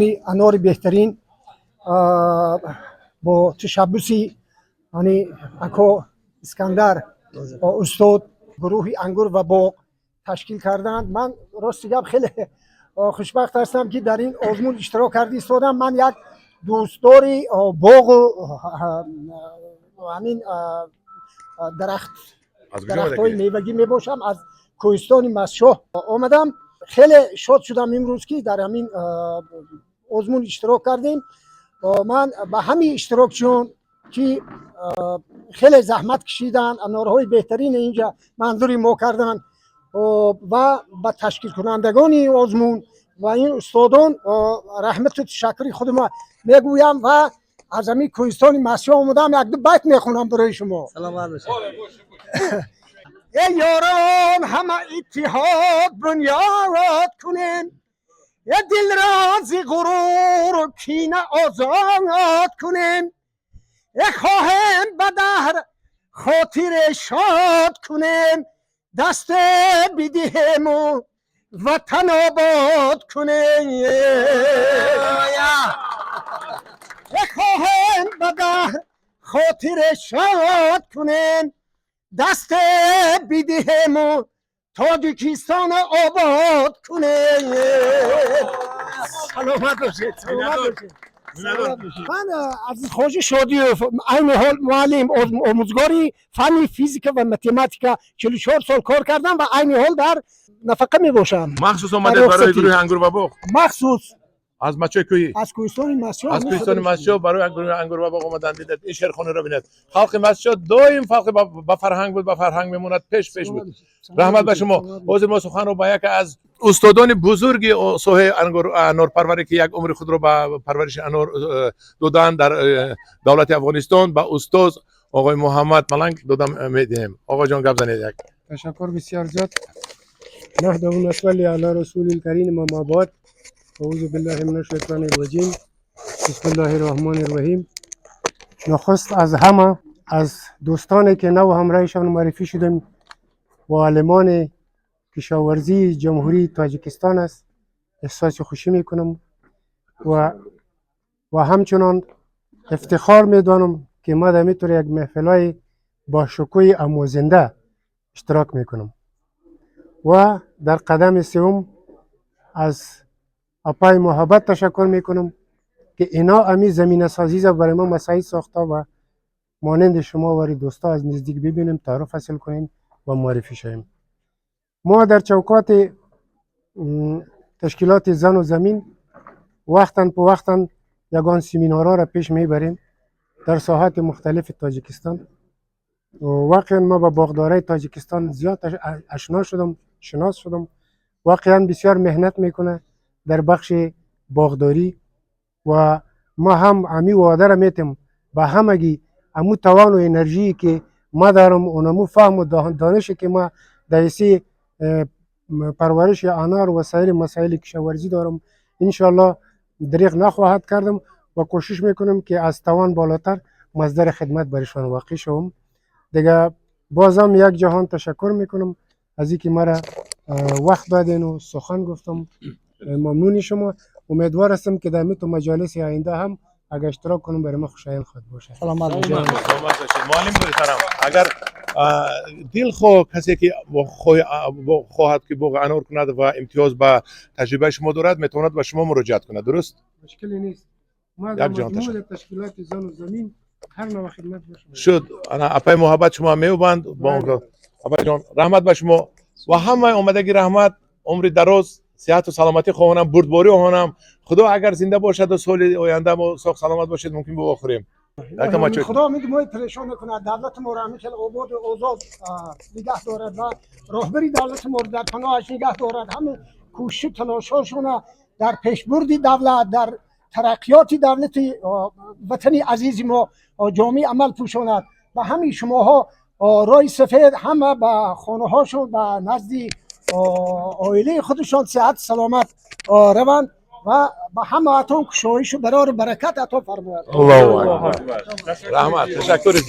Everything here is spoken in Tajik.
Озмуни анори беҳтарин бо ташаббуси ани ако Искандар устод, гурӯҳи ангур ва боғ ташкил карданд. Ман, рости гап, хеле хушбахт ҳастам, ки дар ин озмун иштирок карда истодам. Ман як дӯстдори боғу ҳамин дарахт, дарахтҳои мевагӣ мебошам. Аз кӯҳистони Мастчоҳ омадам. Хеле шод шудам имрӯз, ки дар ҳамин озмун иштирок кардем. Ман ба ҳамин иштирокчиён, ки хеле заҳмат кашиданд, анорҳои беҳтарини инҷа манзури мо карданд, ва ба ташкилкунандагони озмун ва ин устодон раҳмату ташаккури худро мегӯям. Ва аз ҳамин кӯҳистони Мастчоҳ омадам, якду байт мехонам барои шумо. Саломат бошед. Эй ёрон, ҳама иттиҳод бунёд кунем, е дилро зи ғуруру кина озод кунем, е хоҳем ба даҳр хотире шод кунем, дасте бидиҳему ватан обод кунем, е хоҳем ба даҳр хотире шод кунем, дасте бидиҳему Тоҷикистон обод кунем. Саломат бошед, саломат бошед. Ман Азизхоҷи Шодиев, айни ҳол муаллим, омӯзгори фанни физика ва математика, 44 сол кор кардам ва айни ҳол дар нафақа мебошам. Махсус омадед барои гурӯҳи ангур ва боғ? Махсус. Аз Мачои кӯҳӣ? Аз кӯҳистони Мастчоҳ. Аз кӯҳистони Мастчоҳ барои гурӯҳи ангур ва боғ омадан. Дидед, ин шерхонаро бинед. Халқи Мастчоҳ доим халқи ба фарҳанг буд, ба фарҳанг мемонад, пеш пеш буд. Раҳмат ба шумо. Ҳозир мо суханро ба яке аз устодони бузурги соҳаи ангур, анорпарварӣ, ки як умри худро ба парвариши анор доданд дар давлати Афғонистон, ба устоз оғои Муҳаммад Маланг додам медиҳем. Оғоҷон, гап занед як. تشکر بسیار زیاد. نحمده و نصلي على رسول الكريم، اما بعد، اعوذ بالله من الشیطان الرجیم، بسم الله الرحمن الرحیم. نخست از همه از دوستانی که نو همراهشان معرفی شدیم و عالمان کشاورزی جمهوری تاجیکستان است، احساس خوشی میکنم و همچنان افتخار میدانم که ما در میتور یک محفلای با شکوه آموزنده اشتراک میکنم. و در قدم سوم از اپای محبت تشکر میکنم که اینا امی زمینه سازی را برای ما مساعد ساخته و مانند شما وری دوستا از نزدیک ببینیم، تعارف حاصل کنیم و معرفی شویم. ما در چوکات تشکیلات زن و زمین وقتا په وقتا یگان سیمینارها را پیش میبریم در ساحات مختلف تاجیکستان. و واقعا ما با باغدارای تاجیکستان زیاد اشنا شدم، شناس شدم. واقعا بسیار محنت میکنه در بخش باغداری و ما هم امی وعده را میتیم به همگی، امو توان و انرژی که ما دارم، اونمو فهم و دانشی که ما در حیث پرورش انار و سایر مسائل کشاورزی دارم، انشالله دریغ نخواهد کردم و کوشش میکنم که از توان بالاتر مصدر خدمت برشان واقع شوم. دیگه بازم یک جهان تشکر میکنم از اینکه مرا وقت دادین و سخن گفتم. ممنون شما. امیدوار هستم که در تو مجالس آینده هم اگر اشتراک کنم، برای ما خوشایند خواهد باشه. سلامت باشید. سلامت باشید معلم محترم. اگر дилхоҳ касе ки хоҳад ки боғ анор кунад ва имтиёз ба таҷрибаи шумо дорад, метавонад ба шумо муроҷиат кунад, дуруст? مشکلی نیست. ما در یک جهان مجموع تشکیلات زن و زمین هر نوع خدمت باشم. Шуд. Ана апаи Муҳаббат шумо меёбанд бо он. Апаҷон, раҳмат ба шумо ва ҳамаи омадагӣ. Раҳмат, умри дароз, сиҳату саломатӣ хоҳонам, бурдборӣ хоҳонам. Худо агар зинда бошаду соли оянда мо соғ саломат бошед, мумкин бовохӯрем. Худо умеди мои парешон накунад, давлати моро ҳамин хел ободу озод нигаҳ дорад ва роҳбари давлати моро дар паноҳаш нигаҳ дорад. Ҳама кӯшишу талошҳошона дар пешбурди давлат, дар тараққиёти давлати ватани азизи мо ҷомаи амал пӯшонад. Ба ҳамин шумоҳо роҳи сафед, ҳама ба хонаҳошон, ба назди оилаи худашон сиҳату саломат раванд ва ба ҳамаатон кушоишу барору баракат ато фармояд. Аллоҳу акбар, раҳмат, ташаккури.